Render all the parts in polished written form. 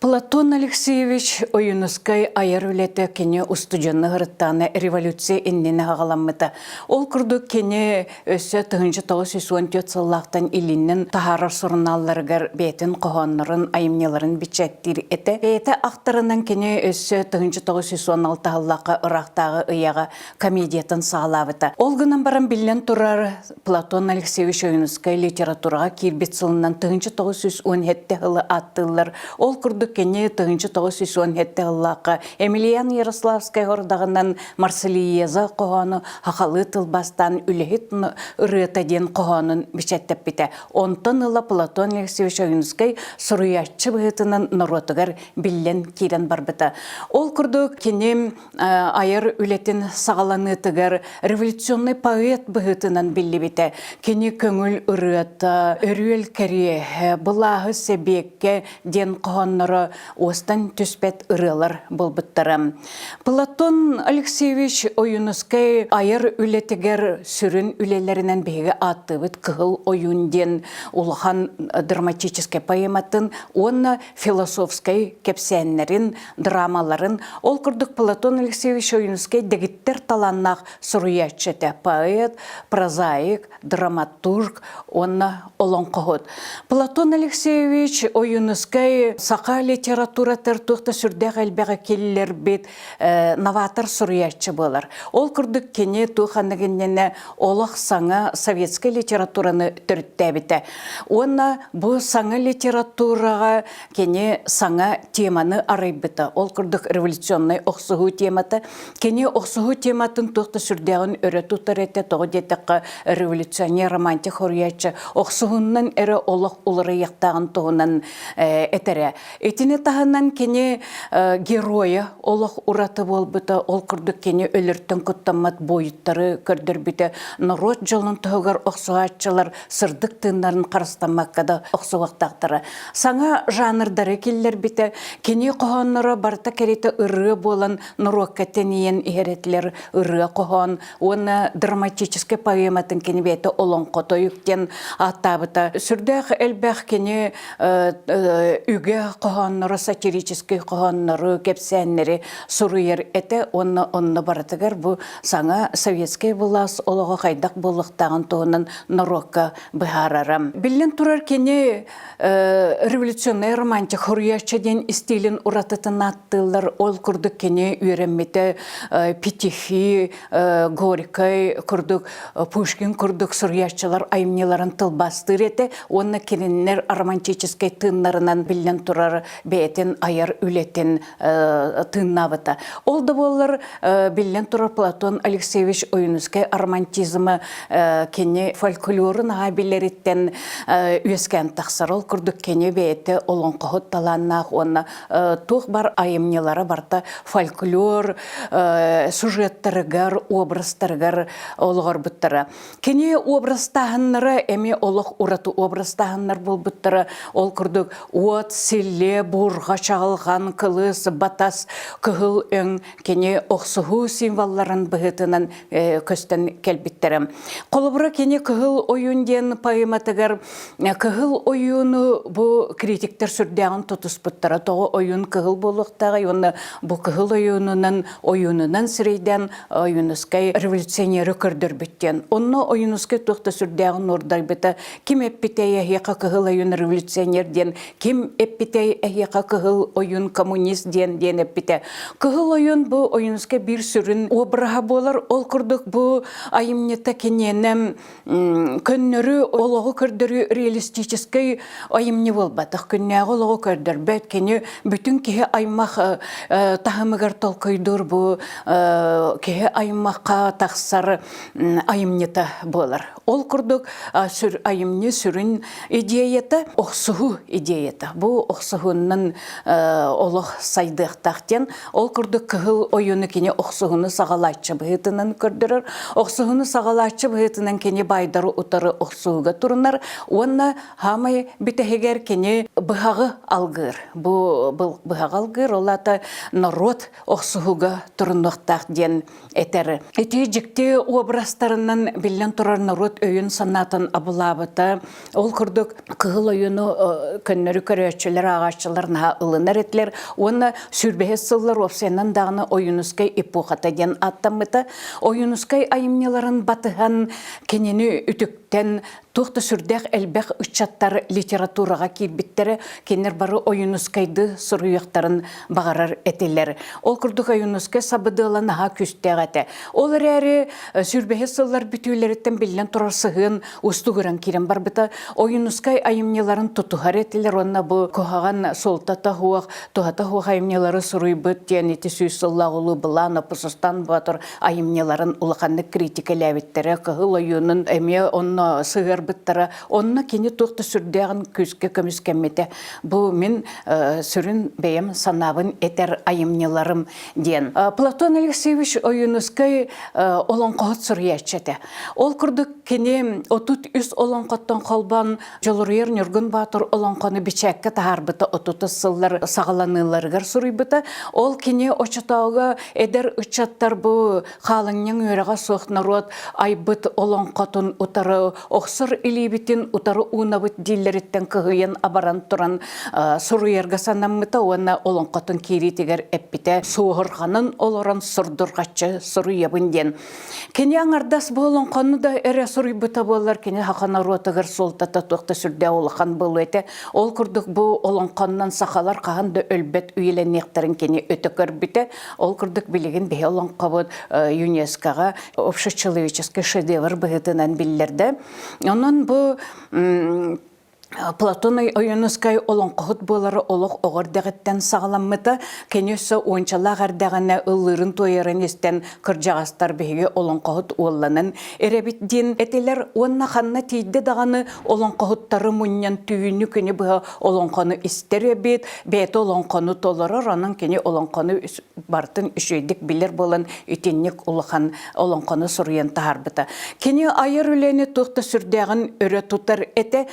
Платон Алексеевич Ойуунускай айар үлэтэ кини устудьуонна ырыттааны революция иннинэ аҕаламмыта. Ол курдук кини өссө 1914 сыллаахтан илиннэн таһаарар сурунаалларыгар бэйэтин хоһооннорун, айымньыларын бичээттиир этэ. Бэйэтэ ахтарынан кини өссө 1916 сыллаахха ыраахтааҕы ыйаҕа комедиятын саҕалаабыта. Ол гынан баран биллэн турар Платон Алексеевич Ойуунускай литератураҕа киирбит сылынан 1917 сылы ааттыыллар. Ол курдук кини 1917 сыллаахха Емельян Ярославскай ордаҕынан Марсельеза хоһоону хахалыы тылбастаан үлэһит ырыата диэн хоһоонун бичэттэппитэ. Онтон ыла Платон Алексеевич Ойуунускай суруйааччы быһыытынан норуотугар биллэн киирэн барбыта. Ол курдук кини айар үлэтин саҕаланыытыгар революционный поэт быһыытынан биллибитэ. Кини көҥүл ырыата, өрүөл кэриэһэ, былааһы сэбиэккэ диэн хоһоонноро уостан түспэт ырыалар буолбуттара. Платон Алексеевич Ойуунускай айар үлэтигэр сүрүн үлэлэринэн биһиги ааттыыбыт Кыһыл ойуун диэн улахан драматическай поэматын уонна философскай кэпсээннэрин, драмаларын, ол курдук Платон Алексеевич Ойуунускай дэгиттэр талааннаах суруйааччы этэ, поэт, прозаик, драматург уонна олоҥхоһут. Платон Алексеевич Ойуунускай саха литературатыгар туох да сүрдээх элбэҕи киллэрбит новатор суруйааччы буолар. Ол курдук кини туох ханнык иннинэ олох саҥа советскай литератураны төрүттээбитэ. Уонна бу саҥа литератураҕа кини саҥа теманы арыйбыта. Ол курдук революционнай охсуһуу темата. Кини охсуһуу тематын туох да сүрдээҕин өрө тутар этэ. Тоҕо диэтэххэ, революционер романтик хоруйааччы охсуһуннан эрэ олох уларыйыахтааҕын туһунан этэрэ. Итини таһынан кини геройа олох ураты буолбута. Ол курдук кини өлөртөн куттаммат буойуттары көрдөрбүтэ. Норуот дьолун туһугар охсуһааччылар сырдык тыыннарын харыстаммакка да охсуһуохтаахтара. Саҥа жанрдары киллэрбитэ, кини хоһоонноро барыта кэриэтэ ырыа буолан норуокка тэнийэн иһэр этилэр ырыа хоһоон уонна драматическай поэматын кини бэйэтэ олоҥхо тойук диэн ааттаабыта. Сүрдээх элбэх кини үгэ хоһоонноро, сатирическай хоһооннору, кэпсээннэри суруйар этэ уонна онно барытыгар бу саҥа советскай былаас олоҕо хайдах буолуохтааҕын туһунан норуокка быһаарара. Биллэн турар, кини революционнай романтик хоруйааччы диэн истиилин уратытын ааттыыллар. Ол курдук кини үөрэммитэ Петефи, Горькай курдук, Пушкин курдук суруйааччылар айымньыларын тылбаастыыр этэ уонна кинилэр романтическай тыыннарынан биллэн турар бэйэтин айар үлэтин тыыннаабыта. Ол да буоллар, биллэн турар Платон Алексеевич Ойуунускай романтизмы кини фольклору наһаа билэриттэн үөскээн тахсар. Ол курдук кини бэйэтэ олоҥхоһут талааннаах уонна туох бар айымньылара барыта фольклор сюжеттарыгар, образтарыгар олоҕорбуттара. Кини образтааһыннара эмиэ олох ураты образтааһыннар буолбуттара. Ол курдук уот, силлиэ, буурҕа, чаҕылҕан, кылыс, батас, кыһыл өҥ кини охсуһуу символларын быһыытынан көстөн кэлбиттэрэ. Холобура, кини Кыһыл ойуун диэн поэматыгар Кыһыл ойууну бу критиктэр сүрдээҕин тутуспуттара. Тоҕо ойуун кыһыл буолуохтааҕый уонна бу кыһыл ойуунунан ойуунунан сирэйдээн Ойуунускай революционеры көрдөрбүт диэн. Онно Ойуунускай туох да сүрдээҕин уордайбыта. Ким эппитэй эһиэхэ кыһыл ойуун революционер диэн, ким эппитэй эһиэхэ кыһыл ойуун коммунист диэн диэн эппитэ. Кыһыл ойуун бу Ойуунускай биир сүрүн обраһа буолар. Ол курдук бу айымньыта киниэнэ көннөрү олоҕу көрдөрүү реалистическай айымньы буолбатах. Күннээҕи олоҕу көрдөрбөт. Кини бүтүн киһи аймах таһымыгар толкуйдуур бу киһи аймахха тахсар айымньыта буолар. Ол курдук сүр айымньы сүрүн идеята охсуһуу идеята. Бу охсуһуунан олох сайдыахтаах диэн ол курдук кыһыл ойууну кини охсуһууну саҕалааччы быһыытынан көрдөрөр. Охсуһууну саҕалааччы быһыытынан кини байдары утары охсуһууга турунар уонна хаамай бүтэһигэр кини быһаҕы алгыыр. Бу быһаҕы алгыыр, ол аата норуот охсуһууга турунуохтаах диэн этэр. Ити дьикти образтарынан биллэн турар норуот өйүн-санаатын абылаабыта. Ол курдук кыһыл ойууну көннөрү көрөөччүлэр, ааҕааччылар суруйааччылар наһаа ылынар этилэр уонна сүүрбэһис сыллар уопсайынан даҕаны Ойуунускай эпохата диэн ааттаммыта. Ойуунускай айымньыларын батыһан кинини үтүктэн туох да сүрдээх элбэх ыччаттар литератураҕа киирбиттэрэ, кинилэр бары Ойуунускайды суруйуохтарын баҕарар этилэр. Ол курдук Ойуунускай сабыдыала наһаа күүстээх этэ. Ол эрээри сүүрбэһис сыллар бүтүүлэриттэн биллэн турар сыһыан устугуран киирэн барбыта. Ойуунускай айымньыларын тутуһар этилэр уонна бу куһаҕан суолтата суох, туһата суох айымньылары суруйбут диэн ити сүүс сыллаах улуу былаан Опусустан Боотур айымньыларын улаханнык критикэлээбиттэрэ, Кыһыл ойуунун эмиэ онно сыһыарбыттара. Онно кини туох да сүрдээҕин күүскэ көмүскэммитэ. Бу мин сүрүн бэйэм санаабын этэр айымньыларым диэн. Платон Алексеевич Ойуунускай олоҥхоһут суруйааччы этэ. Ол курдук кини 33 олоҥхоттон холбоон Дьулуруйар Ньургун Боотур олоҥхону бичээккэ таһаарбыта 30 сыллар саҕаланыыларыгар суруйбута. Ол кини очотооҕу эдэр ыччаттар бу хаалынньаҥ үөрэҕэ суох норуот айбыт олоҥхотун утары охсор илиибитин утары уунабыт дииллэриттэн кыһыйан абаран туран суруйарга санаммыта уонна олоҥхотун киириитигэр эппитэ суоһурҕанан олорон сурдурҕаччы суруйабын диэн. Кини аҥардас бу олоҥхону да эрэ суруйбута буоллар, кини саха норуотугар суолтата туох да сүрдээх улахан буолуо этэ. Ол курдук бу олоҥхоннон сахалар хаһан да өлбөт үйэлэниэхтэрин кини өтө көрбүтэ. Ол курдук билигин биһи олоҥхобут ЮНЕСКОҕа общечеловеческий шедевр быһыытынан биллэрдэ. Онон бу Платон Ойуунускай олоҥхоһут буолара олох оҕо эрдэҕиттэн саҕаламмыта. Кини өссө уончалаах эрдэҕинэ ыллыырын-туойарын истэн кырдьаҕастар биһиги олоҥхоһут уолланан эрэбит диэн этилэр уонна ханна тиийдэ даҕаны олоҥхоһуттары мунньан түүнү күнү быһа олоҥхону истэр эбит, бэйэтэ олоҥхону толорор, онон кини олоҥхону барытын үчүгэйдик билэр буолан итинник улахан олоҥхону суруйан таһаарбыта. Кини айар үлэни туох да сүрдээҕин өрө тутар этэ.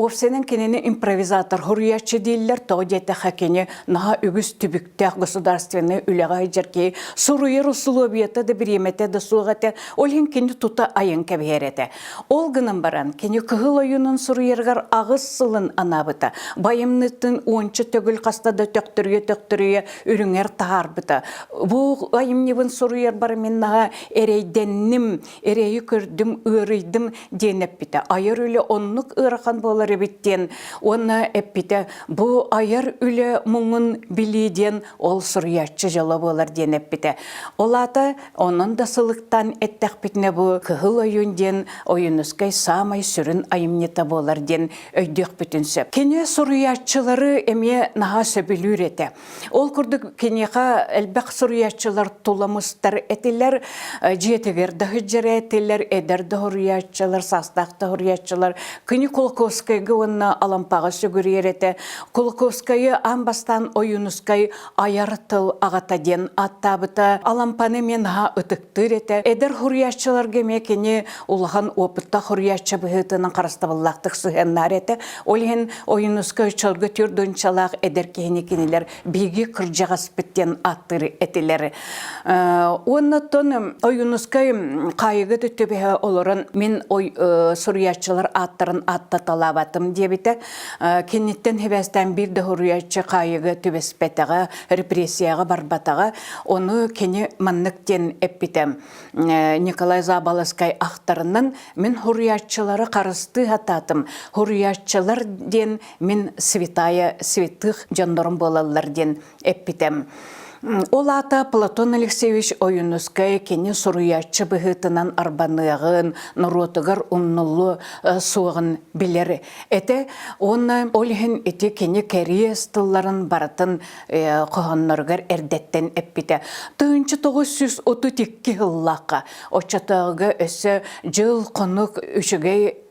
Уопсайынан кинини импровизатор хоруйааччы дииллэр, тоҕо диэтэххэ кини наһаа үгүс түбүктээх государственнай үлэҕэ сылдьар киһи суруйар усулуобуйата да бириэмэтэ да суох этэ. Ол иһин кини тута айан кэбиһэр этэ. Ол гынан баран кини Кыһыл ойуунун суруйарыгар аҕыс сылын анаабыта. Байымнытын уонча төгүл хаста да төхтөрүйэ-төхтөрүйэ үрүҥэр таһаарбыта. Бу айымньыбын суруйарбар мин наһаа эрэйдэнним, эрэйи көрдүм, ыарыйдым диэн эппитэ. Айар үлэ оннук ыарахан буолар эбит диэн уонна эппитэ бу айар үлэ муҥун билии диэн ол суруйааччы дьоло буолар диэн эппитэ. Ол аата онон да сылыктаан эттэхпитинэ бу Кыһыл ойуун диэн Ойуунускай саамай сүрүн айымньыта буолар диэн өйдүөхпүтүн сөп. Кини суруйааччылары эмиэ наһаа сөбүлүүр этэ. Ол курдук киниэхэ элбэх суруйааччылар тула мустар этилэр, дьиэтигэр да сылдьар этилэр, эдэр да суруйааччылар, саастаах да суруйааччылар. Кини Кулаковскайга уонна Алампаҕа сүгүрүйэр этэ. Кулаковскайы аан бастаан Ойуунускай айар тыл аҕата диэн ааттаабыта. Алампаны эмиэ наһаа ытыктыыр этэ. Эдэр суруйааччыларга эмиэ кини улахан опыттаах суруйааччы быһыытынан харыстабыллаахтык сыһыаннаһар этэ. Ол иһин Ойуунускай оччолорго түөрт эдэр киһини кинилэр биһиги кырдьаҕаспыт диэн ааттыыр этилэр. Уонна Ойуунускай хаайыга да түбэһэ олорон мин суруйааччылар ааттарын ааттаталаабатым диэбитэ. Киниттэн хибээстээн биир да суруйааччы хаайыга түбэспэтэҕэ, репрессияҕа барбатаҕа. Ону кини маннык диэн эппитэ. Николай Заболоцкай ахтарынан мин хуруйааччылары харыстыы сатаатым. Хуруйааччылар диэн мин святая святых дьоннорум буолаллар диэн эппитем. Ол аата Платон Алексеевич Ойуунускай кини суруйааччы быһыытынан арбаныаҕын, норуотугар умнуллуо суоҕун билэр этэ. Уонна ол иһин ити кини кэриэс тылларын барытын хоһоонноругар эрдэттэн эппитэ. 1932 сыллаахха оччотооҕуга өссө дьыл-хонук үчүгэй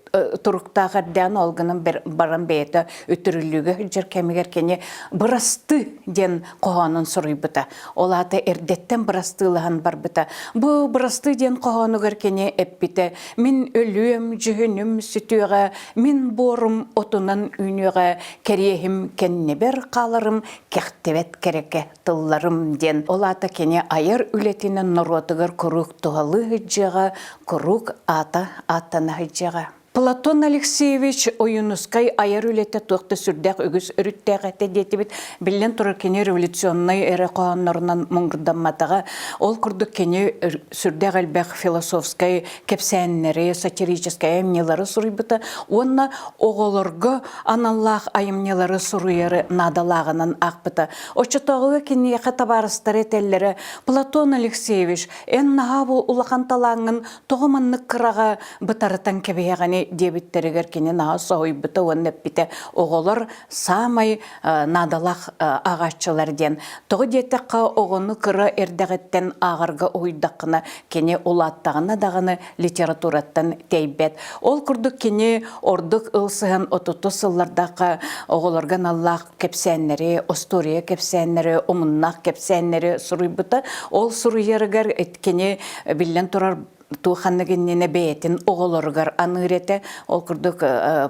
туруктаах эрдээн ол гынан баран бэйэтэ үтүрүллүүгэ сылдьар кэмигэр кини бырасты диэн хоһоонун суруйбута. Ол аата эрдэттэн бырастыылаһан барбыта. Бу бырасты диэн хоһоонугар кини эппитэ мин өлүөм, дьүһүнүм сүтүөҕэ, мин буорум отунан үүнүөҕэ, кэриэһим кэннибэр хааларым, кэхтибэт кэрэкэ тылларым диэн. Ол аата кини айар үлэтинэн норуотугар куруук туһалыы сылдьыаҕа, куруук аата ааттана сылдьыаҕа. Платон Алексеевич Ойуунускай айар үлэтэ туох да сүрдээх үгүс өрүттээх этэ диэтибит. Биллэн турар кини революционнай эрэ хоһооннорунан муҥурдамматаҕа. Ол курдук кини сүрдээх элбэх философскай кэпсээннэри, сатирическай айымньылары суруйбута уонна оҕолорго аналлаах айымньылары суруйары наадалааҕынан аахпыта. Оччотооҕуга киниэхэ табаарыстара этэллэрэ Платон Алексеевич, эн наһаа бу улахан талааҥҥын тоҕо маннык кыраҕа бытарытан кэбиһэҕини диэбиттэригэр кини наһаа соһуйбута уонна эппитэ оҕолор саамай наадалаах ааҕааччылар диэн. Тоҕо диэтэххэ оҕону кыра эрдэҕиттэн ааҕарга уһуйдаххына кини улааттаҕына даҕаны литератураттан тэйбэт. Ол курдук кини ордук ылсыһан отутус сыллардаахха оҕолорго аналлаах кэпсээннэри, остуоруйа кэпсээннэри, омуннаах кэпсээннэри суруйбута. Ол суруйарыгар кини биллэн турар туох ханнык иннинэ бэйэтин оҕолоругар аныыр этэ. Ол курдук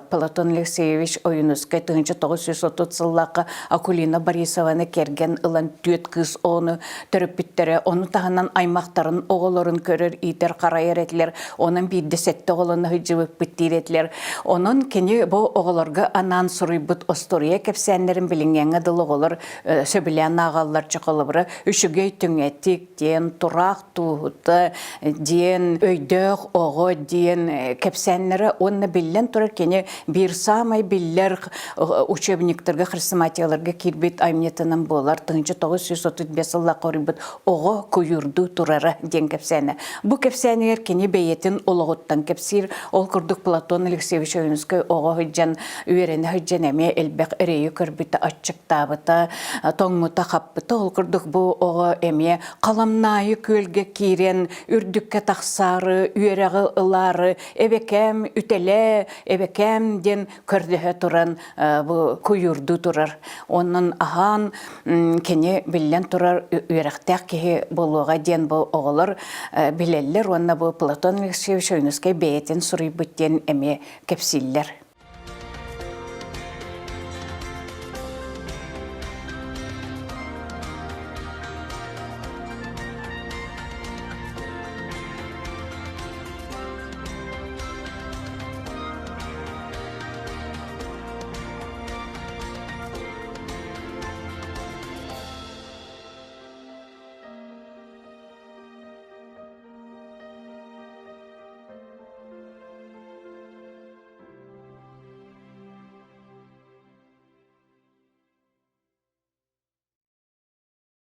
Платон Алексеевич Ойуунускай 1930 сыллаахха Акулина Борисованы кэргэн ылан түөрт кыыс оҕону төрөппүттэрэ. Ону таһынан аймахтарын оҕолорун көрөр, иитэр, харайар этилэр. Онон биирдэ сэттэ оҕолону сылдьыбыппыт диир этилэр. Онон кини бу оҕолорго анаан суруйбут остуоруйа кэпсээннэрин билиҥҥээҥҥэ дылы оҕолор сөбүлээн ааҕаллар. Чохолобура үчүгэй түҥэтик диэн, тураах тууһута диэн, өйдөөх оҕо диэн кэпсээннэрэ уонна биллэн турар кини биир саамай биллэр учебниктарга, хрестоматияларга киирбит айымньытынан буолар 1935 сыллаах хоруйбут оҕо куйуурдуу турара диэн кэпсээнэ. Бу кэпсээнигэр кини бэйэтин олоҕуттан кэпсиир. Ол курдук Платон Алексеевич Ойуунускай оҕо сылдьан, үөрэнэ сылдьан эмиэ элбэх эрэйи көрбүтэ, аччыктаабыта, тоҥмута-хаппыта. Ол курдук бу оҕо эмиэ Халамнаайы күөлгэ киирэн үрдүккэ тахсаары, үөрэҕи ылаары эбэкээм үтэлээ, эбэкээм диэн көрдөһө туран бу куйуурдуу турар. Онон аһаан кини биллэн турар үөрэхтээх киһи буолуоҕа диэн бу оҕолор билэллэр уонна бу Платон Алексеевич Ойуунускай бэйэтин суруйбут диэн эмиэ кэпсииллэр.